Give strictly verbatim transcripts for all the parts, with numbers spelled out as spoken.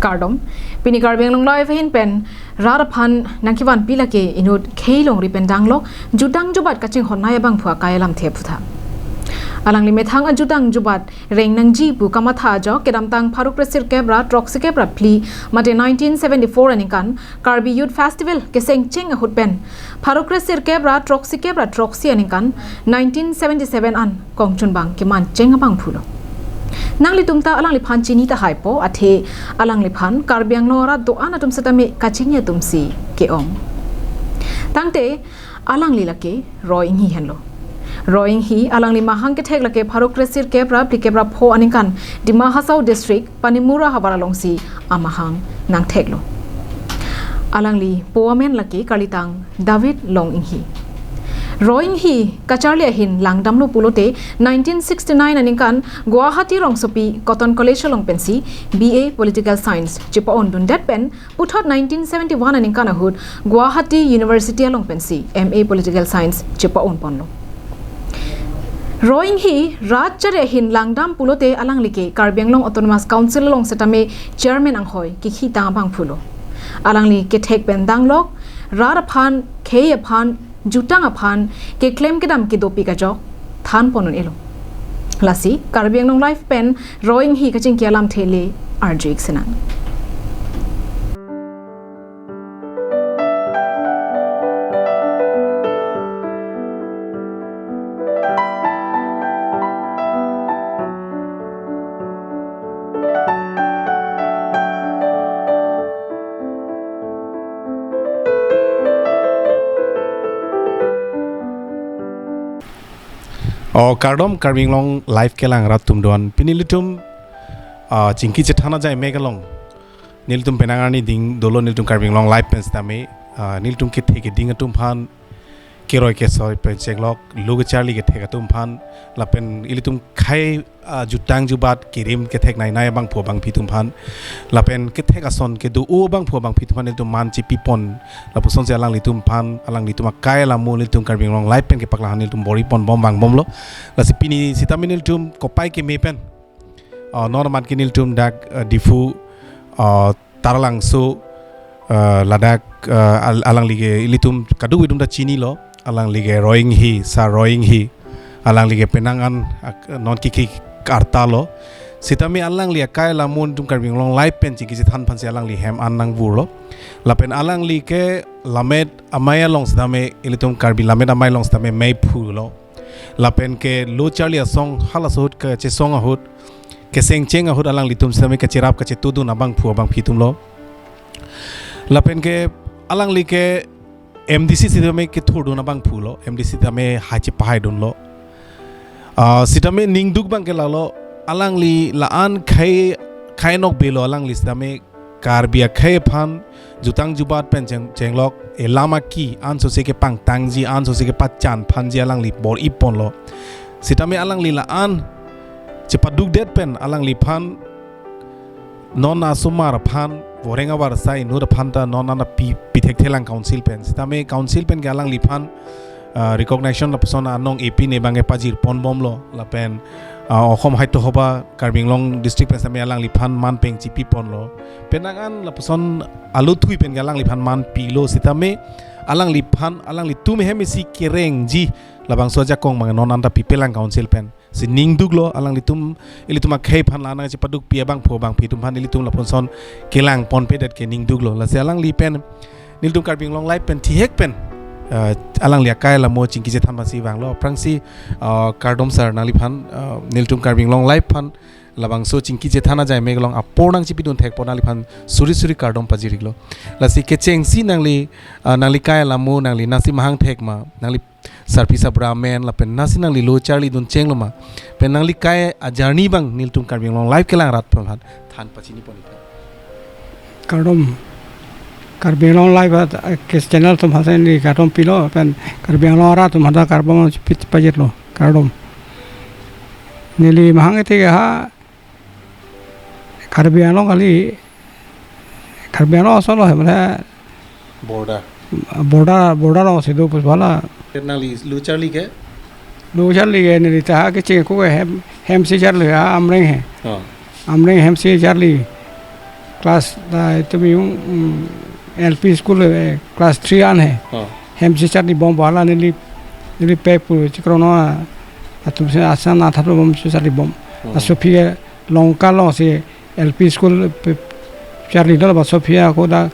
Kardom, pini Karbi Anglong Live ahin pen rat aphan nangkevanpi lake inut khei longri pen danglok jutang jubat kachinghon nai abangphu akai alamthe aphutha. Alangli methang ajutang jubat reng nangji pu kamatha ajok kedamtang pharo kresirkep ra throksikep ra phli mate nineteen seventy-four aningkan Karbi Youth Festival kesengcheng ahut pen pharo kresirkep ra throksikep ra throksi aningkan nineteen seventy-seven an kongchunbang kemancheng abangphu lo. Nanglitum ta alangliphan chini tahaipo, athe alangliphan Karbi Anglong arat do-an atum setame kachini atumsi ke-ong. Tangte alangli lake Roy Enghi henlo. Roy Enghi alangli mahang kethek lake pharo kresirkep ra phlikep ra pho aningkan Dima Hasao District Panimur ahavar alongsi amahang nangtheklo. Alangli po amen lake karlitang David Long Enghi. Roy Enghi kacharli ahin langdamlo pulote nineteen sixty-nine aningkan Guwahati rongsopi Cotton College along pensi B A Political Science chepa-ondundet pen puthot nineteen seventy-one aningkan ahut Guwahati University along pensi M A Political Science chepa-onponlo. Roy Enghi rat chari ahin langdam pulote alangli ke Karbi Anglong Autonomous Council along setame chairman anghoi kekhitang abangphu lo. Alangli kethek pen danglok rat aphan, khei aphan, jutang aphan keklem kedam kedopik ajok thanpon un-elo. Lasi Karbi Anglong Live pen Roy Enghi kachingki alamthe le arju-ik sinang. O kardom Karbi Anglong Live kelang rat atum do-an. Pini ilitum ah, chingki chethan ajai mek along nelitum penang arni ding dolo, nelitum Karbi Anglong Live pen setame, ah, nelitum kethe keding atum aphan, keroi kesoi pen chenglok, lo kacharli kethek atum aphan, lapen ilitum khei, ah, jutang jubat kirim kethek nai nai abangphu abangphi atum aphan, lapen kethek ason kedo-o abangphu abangphi atum aphan nelitum man chepipon, lapusonsi alanglitum aphan, alanglitum akai alamo nelitum Karbi Anglong Live pen kepaklang nelitum bor-iponbom vangbomlo. Lasi pini setame nelitum kopai keme pen ah, non amat ke nelitum dak, ah, Diphu, ah, Taralangso, ah, ladak, ah, al-, alangli ke ilitum kadokave atum ta chinilo, alangli ke Roy Enghi, Sir Roy Enghi, alangli ke penang an, ak-, non kiki arta lo. Setame alangli akai alamo nelitum Karbi Anglong Live pen chingki chethan aphansi alangli hem an nangvurlo. Lapen alangli ke Lammet Amei along setame, ilitum Karbi Lammet Amei along setame meiphu lo. Lapen ke lo charli asong halaso ahut kachesong ahut, kesengcheng ahut alanglitum setame kacherap kachetudun abangphu abangphi atumlo. Lapen ke alangli ke M D C setame kethurdun abangphu lo, M D C setame hai chepahaidunlo. Ah, setame ningduk abang ke lalo, alangli la-an khei, khei nokbe lo alangli setame Karbi akhei aphan jutang jubat pen cheng-, chenglok, elam aki ansose kepangtangji, ansose kepachan aphanji alangli bor-iponlo. Setame alangli la-an chepadukdet pen alangliphan non asomar aphan, voreng avarsai inut aphan ta non an pi, pi thekthelang council pen. Setame council pen ke alangliphan ah, recognition lapuson anong epine abang kepajirponbomlo, lapen, ah, Okhom Sahitya Sabha Karbi Anglong District pen setame alangliphan man peng chipiponlo. Penang an lapuson alothui pen ke alangliphan man pilo setame alangliphan, alanglitum hem isi kerengji labangso ajakong abang non anta pipelang council pen. Si ningduklo alanglitum, ilitum akhei aphan la-an chepadukpi abangphu abangphi atum aphan ilitum lapuson kelangponpedet ke ningduklo. Lasi alangli pen nelitum Karbi Anglong Live pen thihek pen, ah, alangli akai alamo chingki chethan aphansi vanglo. Aphrangsi, ah, kardom sir nangliphan, ah, nelitum Karbi Anglong Live aphan labangso chingki chethan ajai mek along apor nangchipidun thekpo nangliphan suri suri kardom pajir-iklo. Lasi kechengsi nangli, ah, nangli akai alamo nangli nasi mahang thek ma, nangli sarpi sabra amen lapen nasi nangli lo charlidun chenglo ma, pen nangli akai ajourney abang nelitum Karbi Anglong Live kelang rat aphan than pachinipon-ik. Kardom. Karbi Anglong Live at, eh, ke channel atum aphan neli kardom pilo, pen Karbi Anglong arat atum aphan ta kardom pit pajirlo. Kardom. Neli mahang iti ke ha Karbi Anglong kali, Karbi Anglong asolo he, mane border. Border, border alongsi do pusbala. Nangli lo charli ke? Lo charli ke neli ta ha kecheng ko ke hem, hemsi charli ha Amreng he. Oh. Amreng hemsi charli. Class ta itum yung, mm, L P school, eh, class three an he. Oh. Hem si charli bom bala neli, neli pe pu chikrono a, atum si asan athap bom si charli bom. Oh. Laso aphi ke Longka along si L P school pe, charli do, laso aphi ako dak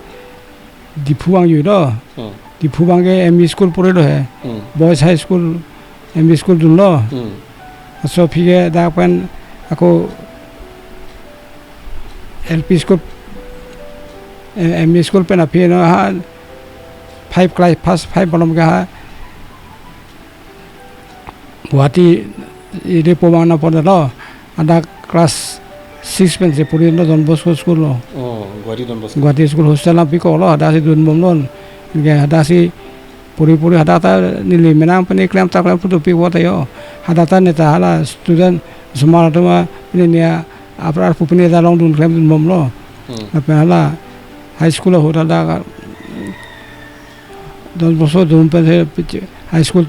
Diphu vang yui do. Hmm. Diphu vang ke M E school puri do he. Hmm. Boys High School, M E school dunlo. Hmm. Laso aphi ke dak pen ako L P school, eh, M E school pen aphi no ha five class, first five malom ke ha Guwahati ide po vang na pon lo. Hadak class six pen si puri lo Don Bosco school lo. Oh, Guwahati Don Bosco. Guwahati school hostel aphi ko lo, hadak si dun bom lo. Ke hadak si puri puri hadak ta neli menang pen klem ta klem putu pi ko ta yo. Hadak ta ne ta hala student smart atum a ne ne aprar pu pen ta longdun klem dun bom lo. Hmm. Lapen hala high school ahut hadak Don Bosco dun pen si high school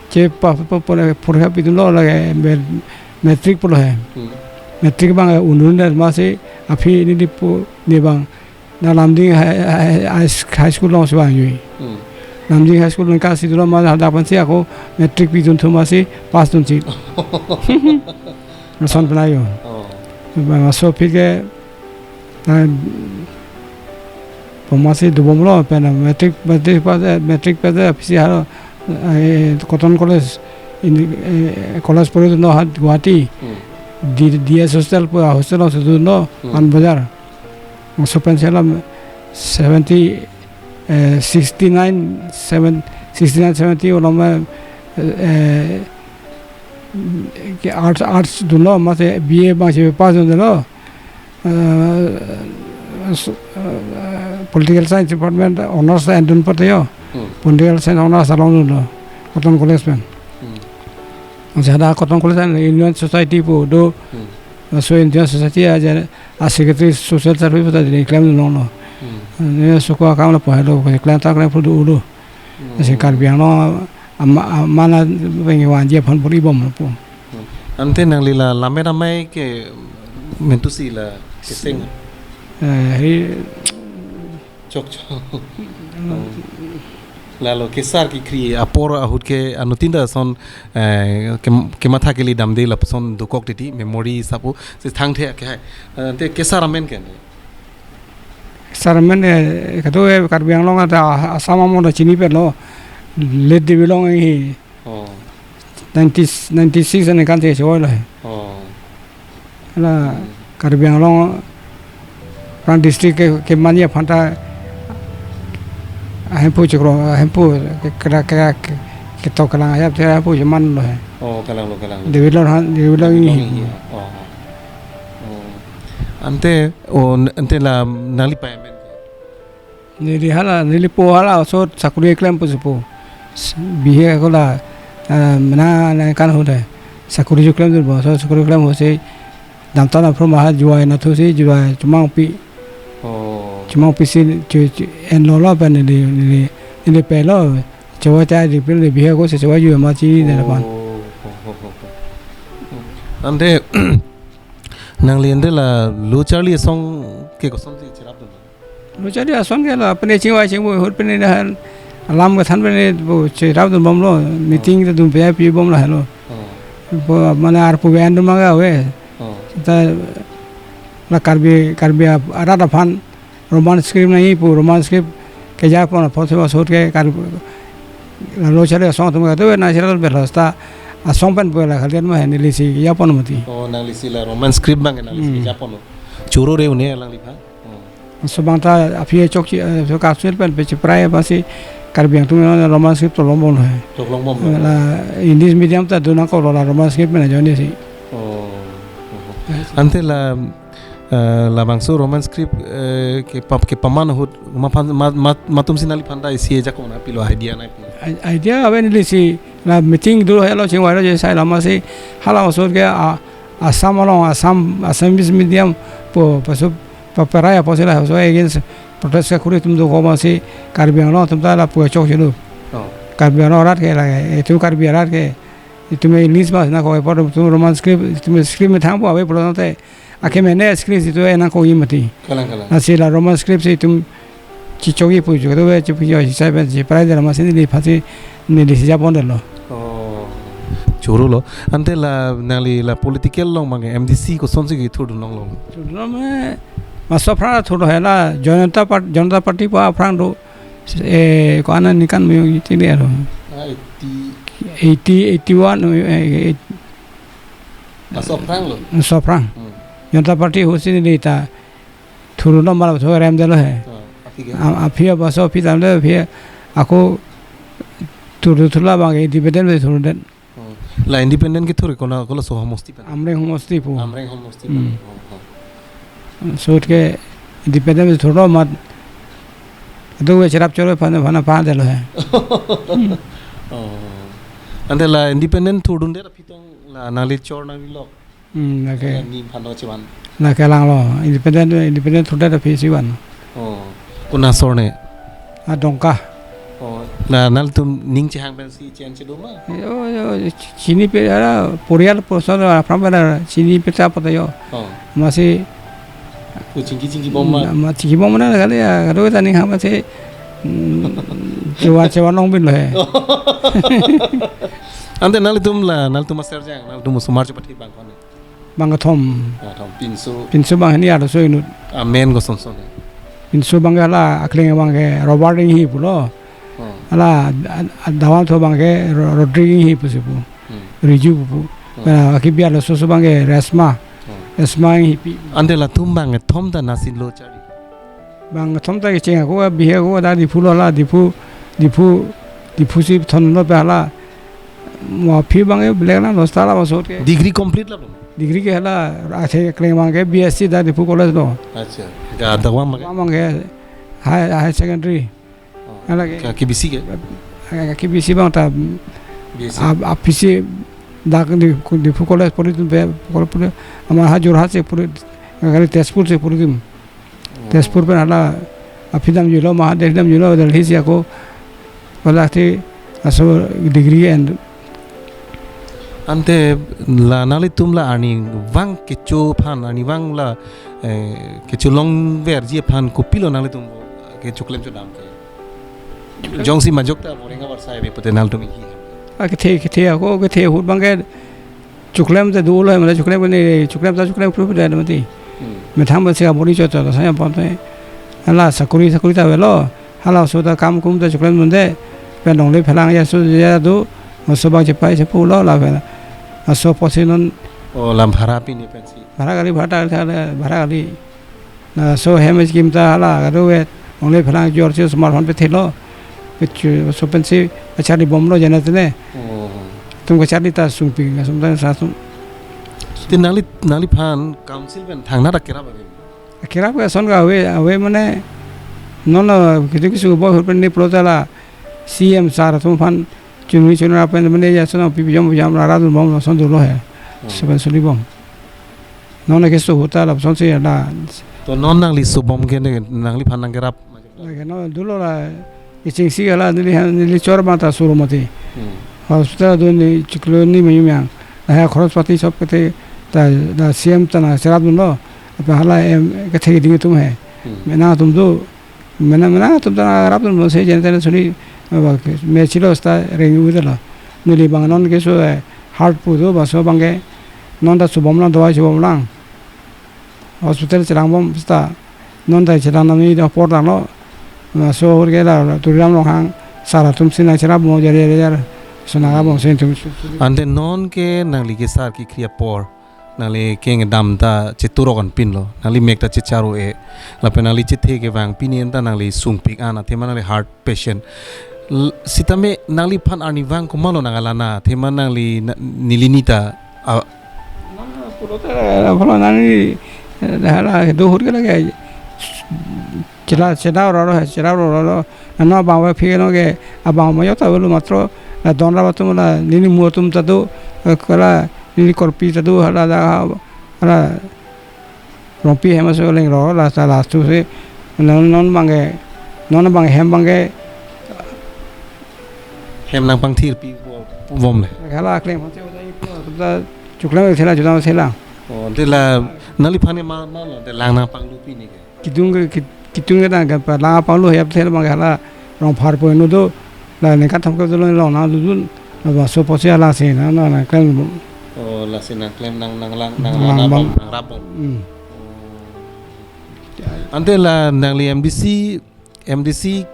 che pa pa pa pura pura pi dun lo lake me-, matric pulo he. Hmm. Matric abang undun dan masi aphi neli pu ne abang na Lumding High, High, High School along si vang yui. Hmm. Lumding High School nangka si dun lo ma hadak pen si ako matric pi dun thu masi pass dun si. Lason pen ayo. Oh. Laso aphi ke, eh, pamasi dubom lo pen matric, matric pass, eh, matric pass, eh, aphi si haro, eh, Cotton College, in, eh, college puri no hat Guwahati. Hmm. D-, D S hostel pu hostel lo si dun lo, Hmm. Pan Bazar. Laso pen si alam seventy, eh, sixty nine, seven, sixty nine seventy along, eh, eh, ke arts, arts dun lo, masi B A abang si pass dun lo. Eh, s-, eh, Political Science Department honors ta en dun pute yo. Hmm. Political Science honors along dun lo, Cotton College pen. Hmm. Laso hadak Cotton College an Indian Society pu do, Hmm. laso Indian Society aja a secretary social service ta dini klem dun lo. Hmm. Ne suko akam lo po helo, klem ta klem pu do ulo. Hmm. Lasi Karbi Anglong ama, amana pengi vanji aphan puri bom lo po. Hmm. Ante nangli la lammet amei ke mentu si la keseng? Eh, hi Chok chok. Hmm. Oh. Lalo kesar kekhri apor ahut ke anuttin ta ason, eh, ke, kematha kali damde lapuson dokok titi memory sapu si thangthe ke hai. Eh, ante kesar amen ke? Sar amen, eh, kado, eh, Karbi Anglong ata Assam amo ta chini pen lo. Late Devi Long hi. Oh. Ninety, ninety six aningkan si chevoi lo he. Oh. La Hmm. Karbi Anglong aphrang district ke, kemanji aphan ta ahemphu chiklo, ahemphu ke, ke, ke, ke, ketok kelang ayap te ahemphu cheman lo he. Oh, kalang lo, kalang lo. Devi Long han, Devi Long Devi Long ini. Ini, oh. Oh. Ante, oh, ante la nangli pei amen. Neli hala, neli po hala, so sakuri klem pusi po. S-, bihe ako la, eh, mena na kan ahut he. Sakuri jo klem dun bom, so sakuri klem ahut si damtang aphrang maha juai na thu si juai chomangpi. Oh. Chomangpi si chu, chu, en lo lo pen neli, neli, neli pei lo. Chevoi ta di pil neli bihe ako si chevoi ju ma chini de pan. Oh, oh, oh, oh. Ante, nangli ante la lo charli asong ke kosonsi cherap dun? Lo charli asong ke la, pene chingvai chingvoi ahut pene dah alam kethan pene bo cherap dun bom lo, meeting ta dun pe pi bom la helo. Oh. Bo mane arpu ven dun ma ga ave. Oh. Ta la Karbi, Karbi a-, arat aphan Roman script nangji pu, Roman script keja pon apot si ahut ke Karbi la lo charli asong atum ke tu natural pen lo ta asong pen pu la kalian ma neli si keja pon mati. Oh, nangli si la Roman script abang nangli si Hmm. keja pon. Choro re une alangliphan. Oh. Laso abang ta aphi chokche, eh, so kapsul pen pe cheprai apotsi Karbi Anglong atum Roman script to long bom lo he. Chok long bom lo. La English medium ta dun nangkok lo la Roman script pen ajoine si. Oh. Ante la, eh, labangso Roman script, eh, kepa-, kepaman ahut ma phan, ma, ma, matum si nangliphan ta isi ajakong na pilo idea na pilo. I-, idea ave neli si la meeting do helo chingvai lo je sai lama si hala ahut ke a Assam along, Assam, Assamese medium pu pasu paperai apotsi laso against protest kekhuri atum dokok masi Karbi Anglong atum ta lapu chokche lo. Oh. Karbi Anglong arat ke la, itum Karbi arat ke, itum English mas nangkok apot itum Roman script, itum script methang pu ave pulo tangte Akhei mene script itu enang ko imati. Kalang, kalang. Lasi la Roman script si itum chichogi pu jo, to ve chipu jo, si sai ben si prai de la masi neli phasi neli si japon de lo. Oh. Choro lo. Ante la nangli la political along abang M D C kosonsi kethurdun longlo? Thurdun lo me, maso aphrang thurlo he la, Janata Part-, Janata Party pu aphrang do, eh, ko-an aningkan meyong iti de lo. Ah, eighty. Eighty, eighty-one, eh, eh, Maso aphrang lo? Maso aphrang. Hmm. Janata Party ahut si neli ta thurun lo, mal thurem de lo he. Ah, aphi ke? A-, aphi abaso aphi tam de aphi ako thurdu thurla abang independent pen thurdet. Oh. La independent kethur kona, kolaso homosti pen? Amreng homosti pu. Amreng homosti pen. Hmm. Oh, oh. Ahut ke independent pen thurlo mat. Ado ve cherap chor aphan aphan aphan de lo he. Hmm. Oh. Ante la independent thurdundet aphi tong la nangli chor nangli lok. Hmm, lake. Ni aphan lo chevan. Lake lang lo. Independent, independent thurdet aphi chevan. Oh. Kona asor ne? A Dongka. Oh. La nangtum ning chehang pensi chen chedo ma? Yo, yo, chi-, chinipe ara porial poson aphrang pen chinipe ta pata yo. Oh. Masi. Ko chingki chingki bom ma? Ma chingki bom na kali ya, kado ta ning hang masi. Hmm, chevan chevan longbin lo he. Ante nanglitum la, nanglitum master jang, nanglitum osomar chepathi abang ko-an? Bang kethom. Bang kethom, pinso. Pinso abang hini arloso inut. Amen koson son? Pinso abang ke hala akleng abang ke Robert Inghi pulo. Oh. Hala ad-, ad-, adavanthu abang ke Ro-, Rodrigue Inghi pusi pu. Hmm. Riju pu pu. Oh. Pen akibi arloso abang ke Resma. Oh. Resma Inghipi. Ante latum bang kethom ta nasi lo charli? Bang kethom ta kecheng ako, bihek ako, da Diphu lo la, Diphu, Diphu, Diphu si thon lo pe hala. Mo aphi abang ke black na lo star la masot ke. Degree complete la belum? Degree ke hala, akhei akleng abang ke B S C da Diphu College lo. Acha. Ga adavang abang ke? Adavang abang ke high, high secondary. Oh. Hala ke. Ka K B C ke? Ka K B C abang ta B S C. Ap-, aphi si dak di, Diphu College puri atum pe, puri, puri, amar ha Jorhat si puri, kali Tezpur si puri atum. Tezpur pen hala aphi dam julo, Mahadev dam julo, Delhi si ako, hala thi laso degree end. Ante la nanglitum la arnivang kecho aphan, arnivang la, eh, kecholong verji aphan kopilo nanglitum kechoklem chodam ke? Jongsi majok ta boring abar sai be pute nanglitum iki. A kethe, kethe ako, kethe ahut abang ke choklem ta dolo he, mane choklem ke ne, choklem ta choklem kru kru da mati. Hmm. Methang ba sika bori chot chot sa ya pon te. Hala sakuri, sakuri ta avelo. Hala so ta kam kum ta choklem dunde. Pen longle phelang ya so ya do. Maso abang chepai chepu lo la pen. Aso apotsi non. Oh, lam bhara pine pensi. Bhara gari, bhara ta, bhara gari. Laso hem skim ta hala kado vet. Longle phelang jor si osomar aphan pethelo. Pechu so pensi kacharli bomlo jana tene. Oh. Atum kacharli ta sungpik, asum ta sa sung. Te nangli, nangliphan council pen thangnat akerap ave? Akerap ke ason ke ave, ave mane non la kitu kisu bo hur pen ni pulo ta la C M sir atum aphan chunri chunra pen mane ya son pi pijom pijom la radun bom son dolo he. Hmm. Seven suli bom. Non ke so ahut ta la son si la. To non nangli subom ke ne nangliphan nangkerap? Lake non dolo la iching si la neli han neli chor abang ta suru mati. Hmm. Hospital do ni chiklo ni mayum yang. La ha khoros pati sob kete ta la C M ta nangcherap dunlo. Apa hala em kethe ding atum he. Hmm. Mena atum do. Mena, mena atum ta nangcherap dunlo se jen tene suni. Ba ke me chilo sta reng u de lo. Neli abang non ke so, eh, heart pu do ba so abang ke non ta subom lang, dawai subom lang. Hospital chelang bom sta non ta chelang nami da por tanglo. Laso ahut ke la Tuliram Ronghang sir atum si nangcherap mo jari jari jar. So nang abang sen tum. Ante non ke nangli ke sar kekri apor, nangli kengdam ta cheturok anpin lo, nangli mek ta checharo e, lapen nangli chethe kevang pini anta nangli sungpik an athema nangli heart patient. L-, sitame nangliphan arnivang komatlo nang alana, athema nangli na-, neli ni ta, a- Pulo ta, pulo nangli, eh, hala do ahut ke lake. Chela, chela ro ro, chela ro ro ro. Ano abang va phi no ke, abang ma yo ta velu matro, la don ra batum la, neli mu atum ta do, eh, kala, neli korpi ta do, hala da, hala. Rongpi hem aso leng ro la ta la tu se non non abang ke non abang hem abang ke hem nangpangthir pi vo-, vom le. Hala klem hon se uta iplo ta chuklem thela chuta thela. Oh, de la Nangliphan ke ma, ma lo, de lang nangpanglu pini ke. Kidung ke, kit-, kidung ke nang ke pa lang panglu hep thel bang ke hala Rongphar pu inut do, la ningkan thom ke dolo long nangludun, la bangso pusi hala si nang, nang, nangklem. Oh, lasi nangklem nang, nang lang, nang Nang lang lang bang. Bom, nang rap bom. Hmm. Oh. Ante la nangli M D C, M D C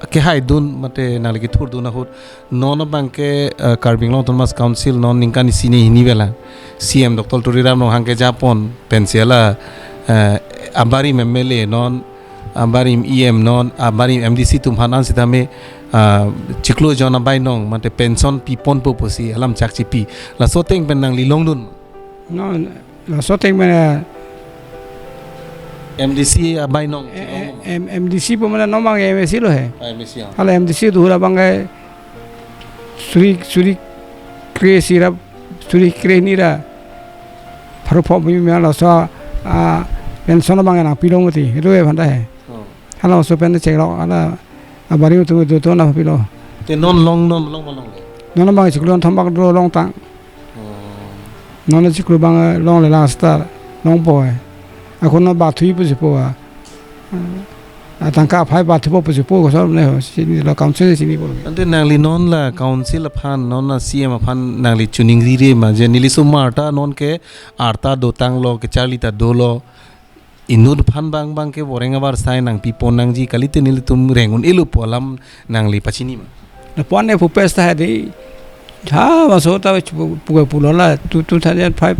kehaidun mate nangli kethurdun ahut non abang ke, eh, Karbi Anglong Autonomous Council non ningkan isi ni hini vela C M Doctor Tuliram Ronghang kejapon pensi hala, eh, abarim M L A non, abarim E M non, abarim M D C atum aphan an sitame, ah, chiklo jon abainong mate pension piponpo pusi alam chak chipi. Laso ateng pen nangli longdun. Non, laso ateng pen, eh, M D C abainong eh, chilong eh, ma? M-, M D C pu mane non abang M A C lo he. Ah, M A C, ah. Hala M D C do hura abang ke suri, suri kre-isi ra, suri kre-hini ra pharo pho mi me laso, ah, pension abang nangpilong mati. Itu ya bhanta he. Oh. Hala laso pen cheklok, hala abarim atum do to nangpilo. Te non long, non long ma longle? Non abang chiklo thom bak do longtang. Oh. Non chiklo abang longle la star longpo he. Ako non bathui pusi po a. Atangka aphai bathupo pusi po ko sor ne ho, chinilo council chinipo. Ante nangli non la council aphan, non la C M aphan nangli choningrire ma je neli osomar ta non ke arta dotanglo, kecharli ta dolo. Inut aphan abang abang ke boreng abar sai nangpipon nangji, kalite nelitum reng un-elo pu alam nangli pachini ma? Lapu-an ne pupes ta hedi. Ha, maso ta pu-, pu-, pulo la, two, two thousand five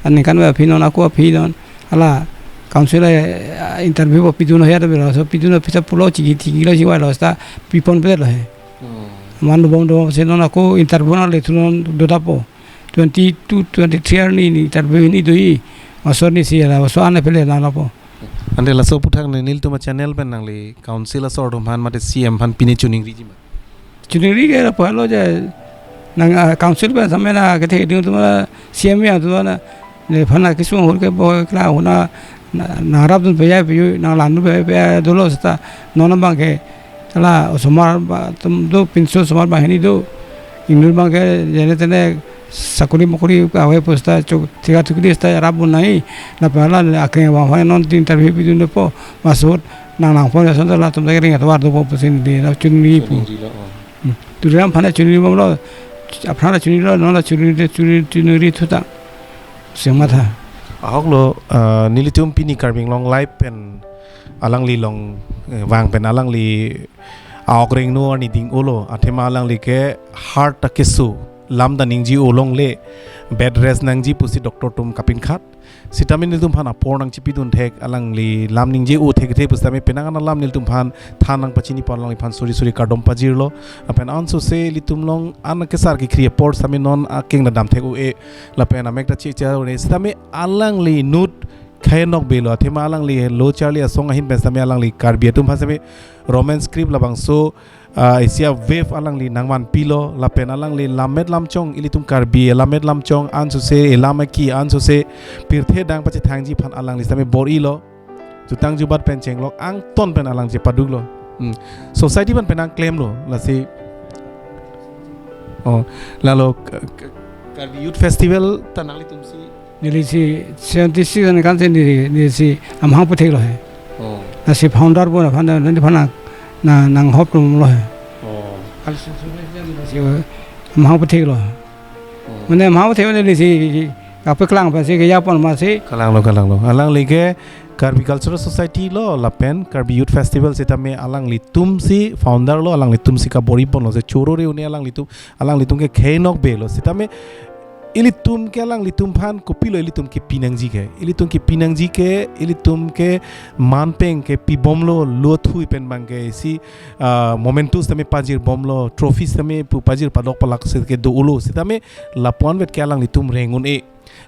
aningkan aphi non, ako aphi non. Hala council, eh, interview pu pidun ho ya ta bela, so pidun aphi ta pulo chigi, chigilo chiwai lo ta piponpe lo he. Hmm. Man dobom dobom si non ako interview nangle thu non dodapo. Twenty-two, twenty-three arni ni interview ni do-i. Maso ni si la, maso an aphi le nanglapo. Ante laso aphuthak ne nelitum a-channel pen nangli council asor atum aphan mate C M aphan pine choningriji ma? Choningri ke lapu helo je nang, ah, council pen same na kethe ding atum na C M ya atum na nephan na kesung hol ke bo kla hona na, nangrapdun pe ya pe yu, nanglangdun pe ya pe ya dolo seta non abang ke hala osomar ba atum do pinso osomar banghini do. Inut abang ke jene tene sakori mokori kave pu seta chok thika thukri seta rapdun nai. Lapen hala akreng abang aphan non tin interview pidunpo. Maso nanglangpon ason ta latum ta kering atovar dopo pusi neli la choningri pu. Choningrilo, oh. Hmm. Tuliram aphan choningri bomlo. Aphan choningrilo, non la choningri, choningri, choningri thu ta. Seng matha. Ahok lo, ah, nelitum pini Karbi Anglong Live pen alangli long, eh, vang pen alangli a-ok rengno arni ding-olo, athema alangli ke heart ta keso, lam ta ningje-o longle, bed rest nangji pusi doctor atum kapinkhat. Sitame nelitum aphan apor nangchipidun thek, alangli lam ningje-o thekthe pusitame penang an alam nelitum aphan than nangpachini apot alangliphan suri suri kardom pajirlo. Lapen ansose ilitum along an kesar kekhri apor sitame non akeng ta dam thek-o-e. Lapen amek ta cheche-o-e. Sitame alangli inut khei nokbe lo, athema alangli lo charli asong ahin pen sitame alangli Karbi atum aphan sitame Roman script labangso, ah, isi a-wave alangli nangvanpilo, lapen alangli lammet lamchong, ilitum Karbi lammet lamchong, ansose elam eki, ansose pirthe dang pachethangji aphan alangli sitame bor-ilo. Jutang jubat pen chenglok angton pen alang chepaduklo. Hmm. Society aphan pen nangklemlo, lasi. Oh, lalo K-, K-, Karbi Youth Festival ta nanglitum si Neli si seventy-six aningkan si neli, neli si amahang puthek lo he. Oh. Lasi founder pu aphan, neli aphan nang, nang, nanghop lo he. Oh. Kali si, si, si, si, amahang puthek lo. Oh. Mane amahang puthek neli si, kapeklang aphan si, kejapon ma si. Kalanglo, kalanglo. Alangli ke Karbi Cultural Society lo, lapen Karbi Youth Festival sitame alanglitum si founder lo, alanglitum si kabor-iponlo, si choro re-un-e alanglitum, alanglitum ke khei nokbe lo, sitame ilitum ke alanglitum aphan kopilo ilitum kepi nangji ke. Ilitum kepi nangji ke, ilitum ke manpeng ke pibomlo, lo thui pen abang ke isi, ah, mementos tame pajirbomlo, trophies tame pu pajir padok palak si kedo-olo. Sitame lapu-anvet ke alanglitum reng-un-e.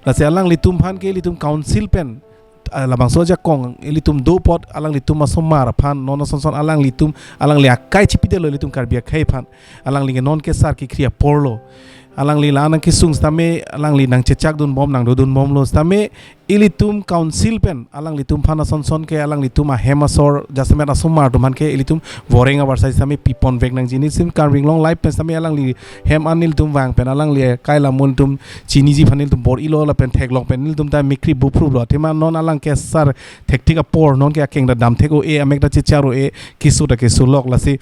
Lasi alanglitum aphan ke ilitum council pen, ah, labangso ajakong ilitum do apot alanglitum asomar aphan, non ason son alanglitum, alangli akai chipidetlo ilitum Karbi akhei aphan. Alangli ke non kesar kekhri apor lo. alangli la nangkesung sitame alangli nangchechakdunbom, nangdodunbomlo sitame ilitum council pen alanglitum aphan asonson ke alanglitum ahem asor jasemet asomar atum aphan ke ilitum voreng avarsai sitame piponvek nangji. Nelitum Karbi Anglong Live pen sitame alangli hem an nelitum vang pen alangli kai lam atum chiniji aphan nelitum bor-ilo lapen theklong pen nelitum ta mikri buphruplo. Athema non alang ke sar thektik apor, non ke akeng ta damthek-o-e, amek ta chechar-o-e, keso ta kesolok, lasi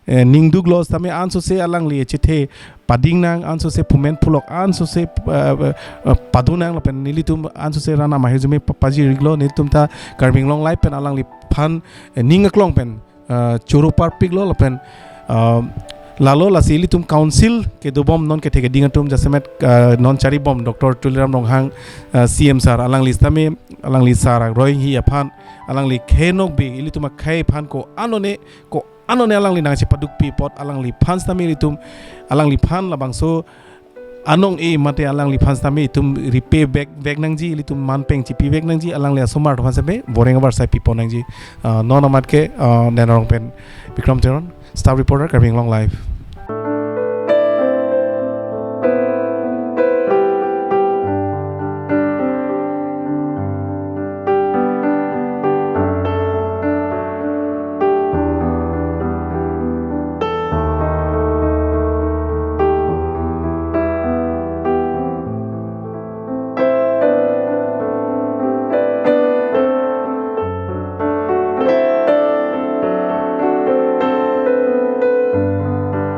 eh, ningduklo sitame ansose alangli chethe pading nang, ansose phumen phulok, ansose eh, eh, eh, padu nang lapen nelitum ansose ran amahirjume pa- pajir-iklo. Nelitum ta Karbi Anglong Live pen alangliphan eh, ning aklong pen eh, choro parpiklo lapen eh, lalo, lasi ilitum council kedobom non kethe keding atum jasemet eh, non charibom Doctor Tuliram Ronghang eh, C M sir, alangli sitame alangli sar akroi hi aphan alangli khenokbe ilitum akhei aphan ko-an one ko-an one alangli nangchepadukpi apot alangliphan sitame ilitum alangliphan labangso anong-e mate alangliphan sitame itum repay back vek nangji, ilitum manpeng chipivek nangji, alangli asomar atum aphan sitame voreng avarsai pipon nangji. Ah, non amat ke ah, Nengrong pen Bikram Teron, staff reporter, Karbi Anglong Live.